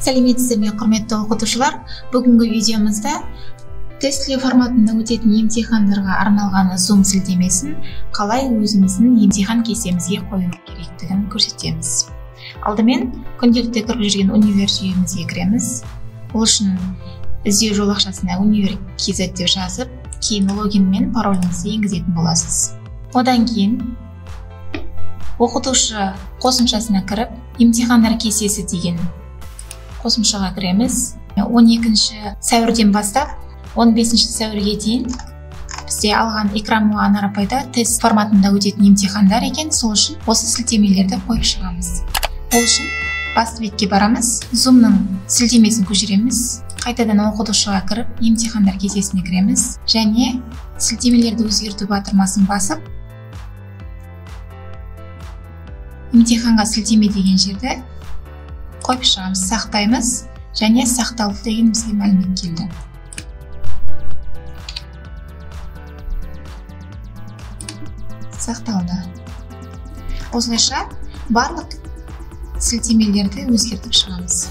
Сәлеметсіздер ме, құрметті оқытушылар! Бүгінгі видеомызда тестілеу форматында өтетін емтихандарға арналған Zoom сілтемесін қалай өзіміздің емтихан кестемізге қою керектігін көрсетеміз. Алдымен күнделікті кіріп жүрген универ жүйемізге кіреміз. Ол үшін іздеу жолақшасына univer.kz деп жазып, кейін логин мен пароліңізді енгізетін боласыз. Одан кейін оқытушы қосымшасына кіріп, емтихандар кестесі деген қосымшаға кіреміз. 12 сәуірден бастап 15 сәуірге дейін бізде алған Икрамова Анар апайда тест форматында өтетін емтихандар екен, сол үшін осы сілтемелерді қойып шығамыз. Ол үшін басты бетке барамыз, Zoom-ның сілтемесін көшіреміз, қайтадан оқытушыға кіріп, емтихандар кестесіне кіреміз және сілтемелерді өзгерту батырмасын басып, емтиханға сілтеме деген жерді қойып шығамыз, сақтаймыз және сақталды деген бізге мәлімет келді. Сақталды. Осылайша барлық сілтемелерді өзгертіп шығамыз.